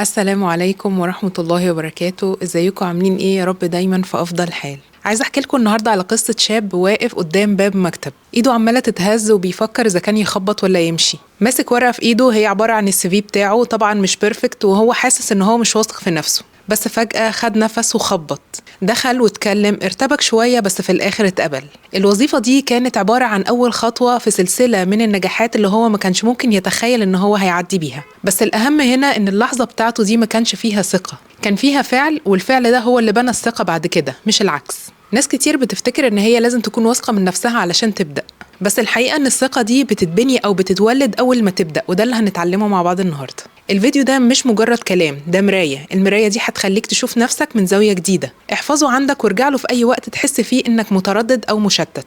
السلام عليكم ورحمة الله وبركاته. ازيكم عاملين ايه؟ يا رب دايما في افضل حال. عايزه احكي لكم النهارده على قصة شاب واقف قدام باب مكتب، ايده عماله تتهز وبيفكر اذا كان يخبط ولا يمشي. ماسك ورقة في ايده هي عبارة عن ال CV بتاعه، طبعا مش perfect، وهو حاسس ان هو مش واثق في نفسه. بس فجأة خد نفس وخبط، دخل واتكلم، ارتبك شوية بس في الآخر اتقبل. الوظيفة دي كانت عبارة عن أول خطوة في سلسلة من النجاحات اللي هو ما كانش ممكن يتخيل إن هو هيعدي بيها. بس الأهم هنا إن اللحظة بتاعته دي ما كانش فيها ثقة، كان فيها فعل، والفعل ده هو اللي بنى الثقة بعد كده، مش العكس. ناس كتير بتفتكر إن هي لازم تكون واثقة من نفسها علشان تبدأ، بس الحقيقة إن الثقة دي بتتبني أو بتتولد أول ما تبدأ، وده اللي هنتعلمه مع بعض النهاردة. الفيديو ده مش مجرد كلام، ده مراية. المراية دي هتخليك تشوف نفسك من زاوية جديدة. احفظه عندك وارجع له في أي وقت تحس فيه إنك متردد أو مشتت.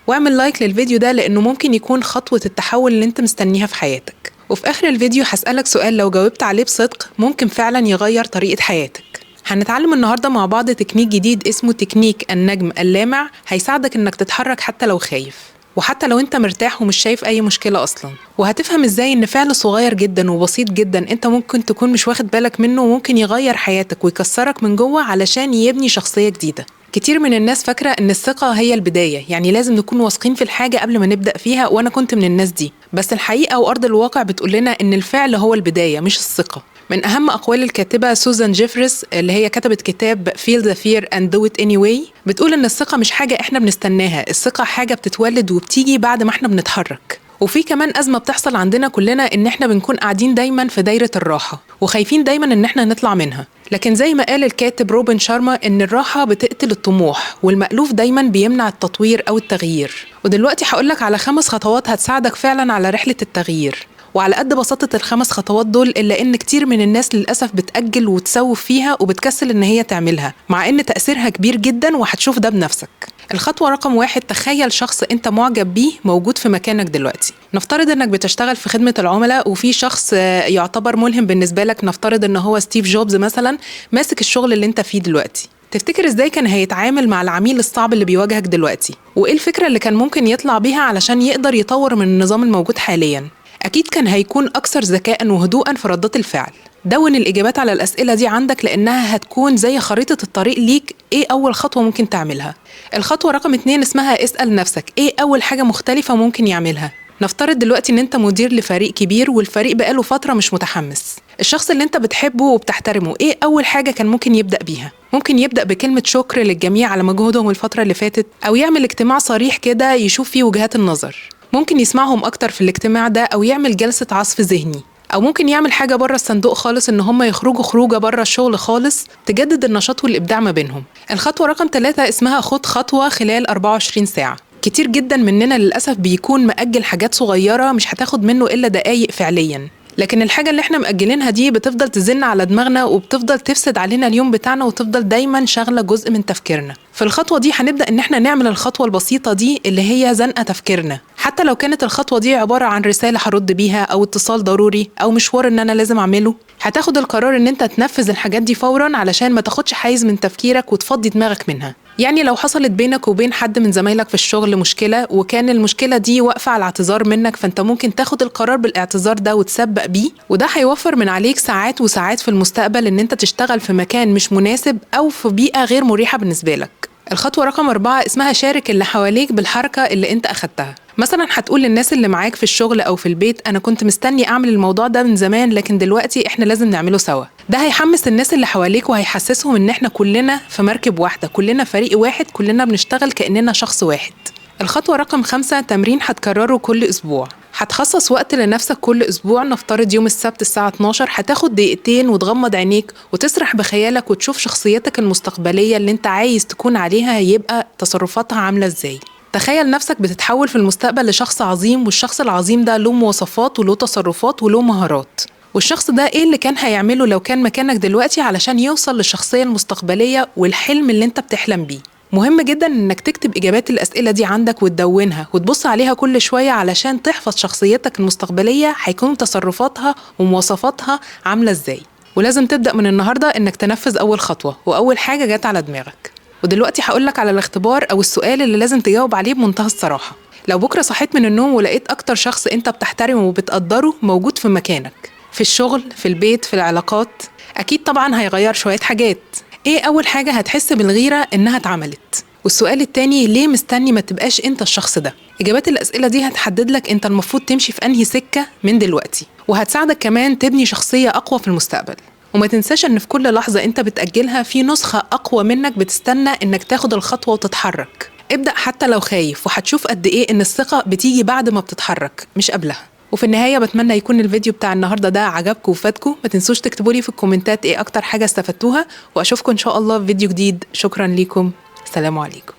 واعمل like للفيديو ده لأنه ممكن يكون خطوة التحول اللي انت مستنيها في حياتك. وفي آخر الفيديو هسألك سؤال لو جاوبت عليه بصدق ممكن فعلا يغير طريقة حياتك. هنتعلم النهاردة مع بعض تكنيك جديد اسمه تكنيك النجم اللامع، هيساعدك إنك تتحرك حتى لو خايف، وحتى لو انت مرتاح ومش شايف اي مشكلة اصلا. وهتفهم ازاي ان فعل صغير جدا وبسيط جدا انت ممكن تكون مش واخد بالك منه وممكن يغير حياتك ويكسرك من جوه علشان يبني شخصية جديدة. كتير من الناس فاكرة ان الثقة هي البداية، يعني لازم نكون واثقين في الحاجة قبل ما نبدأ فيها، وانا كنت من الناس دي. بس الحقيقة وارض الواقع بتقول لنا ان الفعل هو البداية مش الثقة. من أهم أقوال الكاتبة سوزان جيفريس اللي هي كتبت كتاب Feel the Fear and Do It Anyway، بتقول إن الثقة مش حاجة إحنا بنستناها، الثقة حاجة بتتولد وبتيجي بعد ما إحنا بنتحرك. وفي كمان أزمة بتحصل عندنا كلنا إن إحنا بنكون قاعدين دايما في دايرة الراحة وخايفين دايما إن إحنا نطلع منها. لكن زي ما قال الكاتب روبن شارما إن الراحة بتقتل الطموح، والمألوف دايما بيمنع التطوير أو التغيير. ودلوقتي هقولك على 5 خطوات هتساعدك فعلا على رحلة التغيير. وعلى قد بساطة ال5 خطوات دول إلا إن كتير من الناس للأسف بتأجل وتسوف فيها وبتكسل إن هي تعملها، مع إن تأثيرها كبير جدا وهتشوف ده بنفسك. الخطوة رقم 1، تخيل شخص أنت معجب بيه موجود في مكانك دلوقتي. نفترض إنك بتشتغل في خدمة العملاء وفي شخص يعتبر ملهم بالنسبة لك، نفترض إن هو ستيف جوبز مثلا، ماسك الشغل اللي أنت فيه دلوقتي. تفتكر إزاي كان هيتعامل مع العميل الصعب اللي بيواجهك دلوقتي؟ وإيه الفكرة اللي كان ممكن يطلع بيها علشان يقدر يطور من النظام الموجود حاليا؟ أكيد كان هيكون أكثر ذكاء وهدوءا في ردات الفعل. دون الإجابات على الأسئلة دي عندك لأنها هتكون زي خريطة الطريق ليك، إيه أول خطوة ممكن تعملها. الخطوة رقم 2 اسمها اسأل نفسك إيه أول حاجة مختلفة ممكن يعملها. نفترض دلوقتي إن أنت مدير لفريق كبير والفريق بقاله فترة مش متحمس. الشخص اللي أنت بتحبه وبتحترمه إيه أول حاجة كان ممكن يبدأ بيها؟ ممكن يبدأ بكلمة شكر للجميع على مجهودهم الفترة اللي فاتت، أو يعمل اجتماع صريح كده يشوف فيه وجهات النظر. ممكن يسمعهم أكتر في الاجتماع ده، أو يعمل جلسة عصف ذهني، أو ممكن يعمل حاجة بره الصندوق خالص، إن هم يخرجوا خروجة بره الشغل خالص تجدد النشاط والإبداع ما بينهم. الخطوة رقم 3 اسمها خد خطوة خلال 24 ساعة. كتير جدا مننا للأسف بيكون مأجل حاجات صغيرة مش هتاخد منه إلا دقايق فعليا، لكن الحاجة اللي احنا مأجلينها دي بتفضل تزن على دماغنا وبتفضل تفسد علينا اليوم بتاعنا وتفضل دايما شاغلة جزء من تفكيرنا. في الخطوة دي هنبدأ ان احنا نعمل الخطوة البسيطة دي اللي هي زنقة تفكيرنا، حتى لو كانت الخطوة دي عبارة عن رسالة هرد بيها او اتصال ضروري او مشوار ان انا لازم اعمله. هتاخد القرار ان انت تنفذ الحاجات دي فورا علشان ما تاخدش حيز من تفكيرك وتفضي دماغك منها. يعني لو حصلت بينك وبين حد من زمايلك في الشغل مشكلة وكان المشكلة دي واقفة على اعتذار منك، فانت ممكن تاخد القرار بالاعتذار ده وتسبق بيه، وده هيوفر من عليك ساعات وساعات في المستقبل ان انت تشتغل في مكان مش مناسب او في بيئة غير مريحة بالنسبة لك. الخطوة رقم 4 اسمها شارك اللي حواليك بالحركة اللي انت اخدتها. مثلا هتقول للناس اللي معاك في الشغل او في البيت انا كنت مستني اعمل الموضوع ده من زمان، لكن دلوقتي احنا لازم نعمله سوا. ده هيحمس الناس اللي حواليك وهيحسسهم ان احنا كلنا في مركب واحدة، كلنا فريق واحد، كلنا بنشتغل كأننا شخص واحد. الخطوة رقم 5 تمرين هتكرره كل أسبوع. هتخصص وقت لنفسك كل أسبوع، نفترض يوم السبت الساعة 12 هتاخد دقيقتين وتغمض عينيك وتسرح بخيالك وتشوف شخصيتك المستقبلية اللي انت عايز تكون عليها هيبقى تصرفاتها عاملة ازاي. تخيل نفسك بتتحول في المستقبل لشخص عظيم، والشخص العظيم ده له مواصفات وله تصرفات وله مهارات، والشخص ده ايه اللي كان هيعمله لو كان مكانك دلوقتي علشان يوصل للشخصية المستقبلية والحلم اللي انت بتحلم بيه. مهم جدا انك تكتب اجابات الاسئلة دي عندك وتدونها وتبص عليها كل شوية علشان تحفظ شخصيتك المستقبلية هيكون تصرفاتها ومواصفاتها عامله ازاي. ولازم تبدا من النهارده انك تنفذ اول خطوة واول حاجة جت على دماغك. ودلوقتي هقولك على الاختبار او السؤال اللي لازم تجاوب عليه بمنتهى الصراحة. لو بكره صحيت من النوم ولقيت اكتر شخص انت بتحترمه وبتقدره موجود في مكانك، في الشغل، في البيت، في العلاقات؟ أكيد طبعا هيغير شوية حاجات. إيه أول حاجة هتحس بالغيرة إنها اتعملت؟ والسؤال التاني، ليه مستني ما تبقاش انت الشخص ده؟ إجابات الأسئلة دي هتحدد لك انت المفروض تمشي في أنهي سكة من دلوقتي، وهتساعدك كمان تبني شخصية أقوى في المستقبل. وما تنساش ان في كل لحظة انت بتأجلها في نسخة أقوى منك بتستنى انك تاخد الخطوة وتتحرك. ابدأ حتى لو خايف، وهتشوف قد ايه ان الثقة بتيجي بعد ما بتتحرك مش قبلها. وفي النهاية بتمنى يكون الفيديو بتاع النهاردة ده عجبكم وفادكم. ما تنسوش تكتبوا لي في الكومنتات ايه أكتر حاجة استفدتوها، وأشوفكم إن شاء الله في فيديو جديد. شكرا لكم، السلام عليكم.